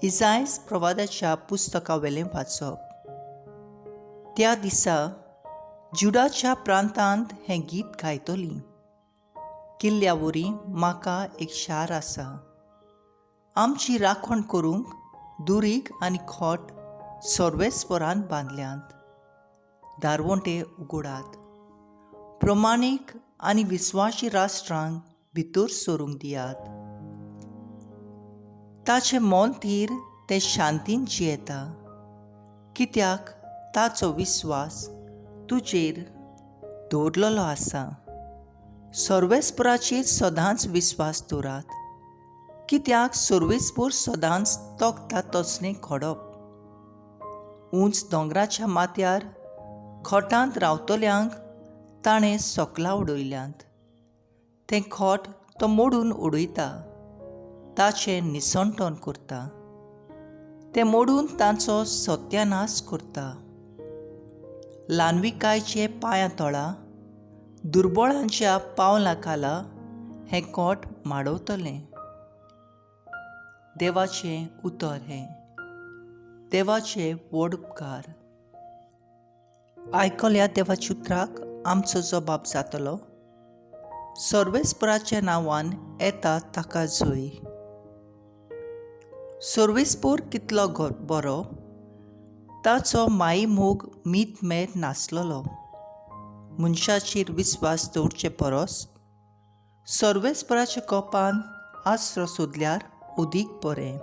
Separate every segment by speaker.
Speaker 1: इजायस प्रवादाच्या पुस्तकावेलें वाचप. त्या दिसा जुडाच्या प्रांतांत हें गीत गायतलीं. किल्ल्या वरी म्हाका एक शार आसा. आमची राखण करूंक दुरीग आनी खोट सर्वेस्परान बांदल्यांत. दारवंटे उगडात, प्रमाणीक आनी विस्वाशी राष्ट्रांक भितर सरूंक दियात. ताचें मन थीर तें शांतीन जियेता, कित्याक ताचो विस्वास तुजेर दवरलेलो आसा. सर्वेस्पराचेर सदांच विस्वास दवरात, कित्याक सर्वेस्पर सदांच तोखता तसलें खडप. उंच दोंगराच्या माथ्यार खोटांत रावतल्यांक ताणें सकला उडयल्यांत. तें खोट तो मोडून उडयता, ताचें निसणटण करता, तें मोडून तांचो सत्यानाश करता. ल्हानविकायचे पांयां तळा, दुर्बळांच्या पावलां खाला हें खोट माडवतलें. देवाचें उतर हें. देवाचे व्हड उपकार. आयकल्या देवाच्या उतराक आमचो जबाब जातलो. सर्वेस्पराच्या नांवान येता ताका जय. सर्वेस्पर कितलो बरो, ताचो मायमोग मीत मेर नासलेलो. मनशाचेर विस्वास दवरचे परस सर्वेस्पराच्या कोपान आसरो सोदल्यार अदीक बरें.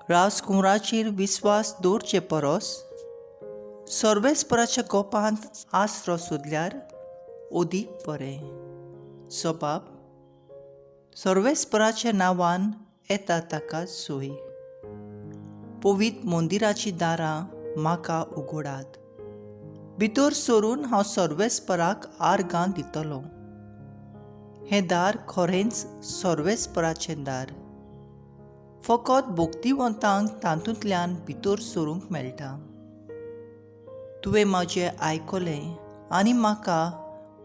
Speaker 1: राजकुंवराचेर विस्वास दवरचे परस सर्वेस्पराच्या गोपांत आसरो सोदल्यार अदीक बरें. जबाब सर्वेस्पराच्या नांवान येता ताका सोय. पवित्र मंदिराचीं दारां म्हाका उगडात, भितर सरून हांव सर्वेस्पराक आर्गां दितलो. हें दार खरेंच सर्वेस्पराचें दार. फकत भक्तिवंतांक तातूंतल्यान भितर सरूंक मेळटा. तुवें म्हजें आयकलें आनी म्हाका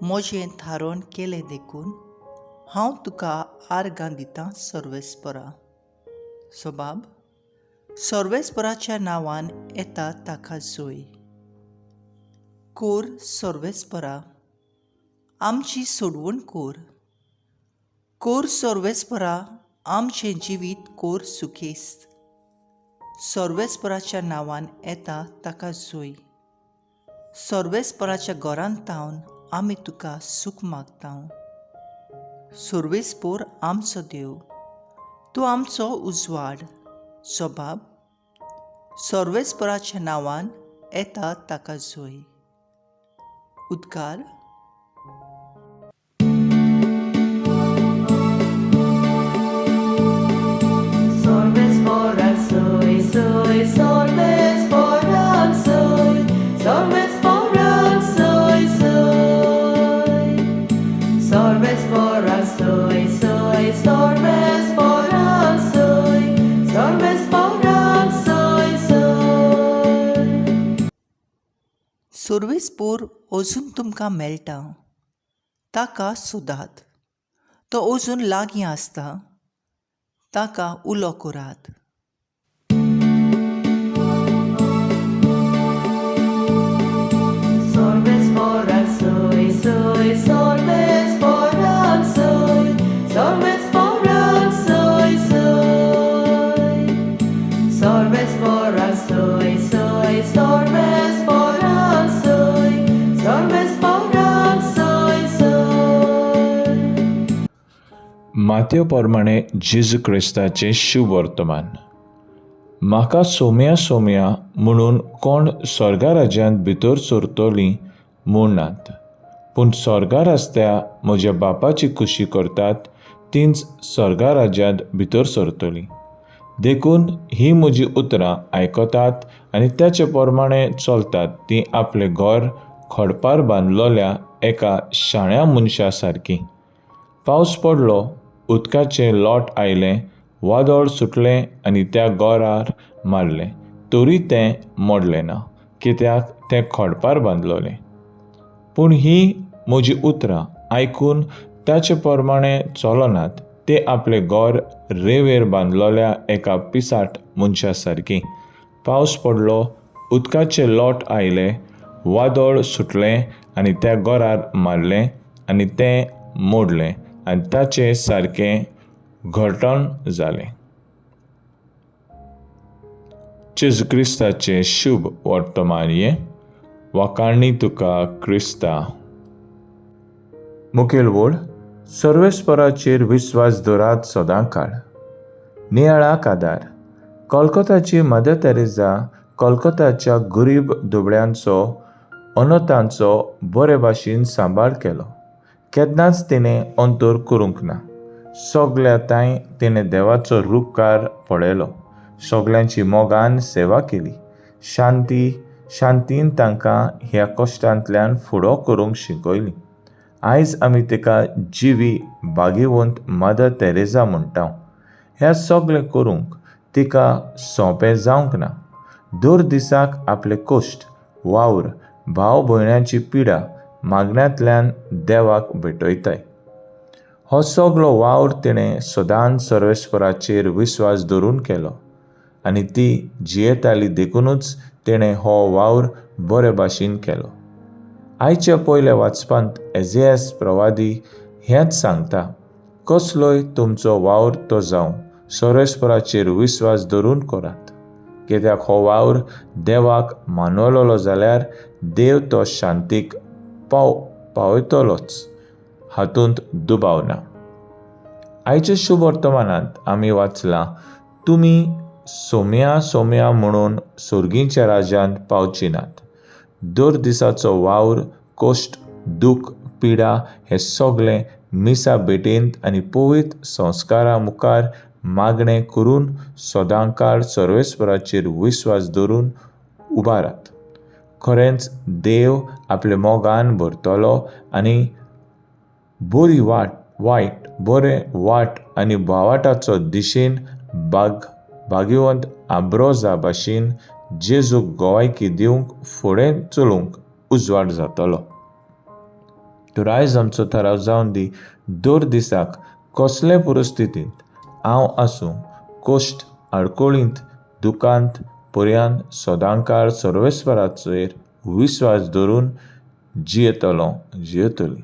Speaker 1: म्हजें थारोवन केलें देखून हांव तुका आर्गां दितां सर्वेस्परा. सबाब सर्वेस्पराच्या नांवान येता ताका जोय. कोर सर्वेस्परा, आमची सोडवण कोर. कोर सर्वेस्परा, आमचें जिवीत कोर सुखेस्त. सर्वेस्पराच्या नांवान येता ताका जोय. सर्वेस्पराच्या घरांत तावन आमी तुका सूख मागता. सर्वेस्पर आमचो देव, तूं आमचो उजवाड. सबाब सर्वेस्पराच्या नांवान येता ताका जोय. उद्गार.
Speaker 2: Sorves soy, soy, sorves soy, sorves soy, soy. Sorves soy, soy, sorves soy, sorves soy, soy.
Speaker 1: सर्वेस्पर अजून तुमकां मेळटा, ताका सोदात. तो अजून लागीं आसता, ताका उलो करात.
Speaker 2: Sorves soy, soy, sorves soy, sorves soy, soy. Sorves soy, soy, sorves soy, sorves soy, soy.
Speaker 3: माथ्यो प्रमाणे जेजू क्रिस्ताचें शुभवर्तमान. म्हाका सोम्या सोम्या म्हणून कोण स्वर्गा राज्यांत भितर सरतलीं म्हूण नात, पूण स्वर्गार आसत्या म्हज्या बापाची खुशी करतात तींच स्वर्गा राज्यांत भितर सरतलीं. देखून हीं म्हजीं उतरां आयकतात आनी त्याचे प्रमाणे चलतात तीं आपलें घर खडपार बांदलेल्या एका शाण्या मनशा सारकीं. पावस पडलो, उदकाचें लोट आयलें, वादळ सुटलें आनी त्या घरार मारलें, तरी तें मोडलें ना, कित्याक तें खडपार बांदलेलें. पूण हीं म्हजीं उतरां आयकून ताचे प्रमाणे चलनात ते आपलें घर रेंवेर बांदलोल्या एका पिसाट मनशा सारकी. पावस पडलो, उदकाचे लोट आयले, वादळ सुटलें आनी त्या घरार मारलें आनी तें मोडलें आनी ताचें सारकें घर्टण जालें. जेजू क्रिस्ताचें शुभ वर्तमान हें. वाखाणणी तुका क्रिस्ता. मुखेल वळ सर्वेस्पराचेर विस्वास दवरात सदां काळ. नियाळाक आदार. कोलकोताची मदर तेरेझा कोलकोताच्या गरीब दुबळ्यांचो अनतांचो बरे भाशेन सांबाळ केलो. केन्नाच तिणें अंतर करूंक ना. सगल्या तांय तिणें देवाचो रुपकार पळयलो. सगल्यांची मोगान सेवा केली. शांती शांतीन तांकां ह्या कश्टांतल्यान फुडो करूंक शिकयली. आयज आमी तिका जिवी भाग्यवंत मदर तेरेझा म्हणटा. ह्या सगळें करूंक तिका सोंपें जावंक ना. दर दिसाक आपले कश्ट, वावर, भाव भयणांची पिडा मागण्यांतल्यान देवाक भेटयताय. हो सगलो वावर तिणें सदांच सर्वेस्पराचेर विस्वास दवरून केलो आनी ती जियेताली, देखुनूच तिणें हो वावर बरे भाशेन केलो. आयच्या पयल्या वाचपांत एजेएस प्रवादी हेंच सांगता, कसलोय तुमचो वावर तो जावं, सर्वेस्पराचेर विस्वास दवरून करात, कित्याक हो वावर देवाक मानवलो जाल्यार देव तो शांतीक पावयतलोच, हातूंत दुबाव ना. आयच्या शुभ वर्तमानांत आमी वाचलां, तुमी सोम्या सोम्या म्हणून सर्गीच्या राज्यांत पावची नात. दर दिसाचो वावर, कश्ट, दूख, पिडा हे सगळें मिसा भेटेंत आनी पवित्र संस्कारा मुखार मागणें करून सदांकाळ सर्वेस्पराचेर विस्वास दवरून उबारात. खरेंच देव आपल्या मोगान भरतलो आनी बरी वाट वायट बरें वाट आनी भावाटाचो दिशेन भाग्यवंत आब्रोजा भाशेन जेजूक गोवायकी दिवंक फुडें चलूंक उजवाड जातलो. तर आयज आमचो थाराव जावन दी, दर दिसाक कसले परिस्थितींत हांव आसूं, कश्ट, आडकळींत, दुकांत पर्यान सदांकाळ सर्वेस्वराचेर विस्वास दवरून जियेतलो, जियेतली.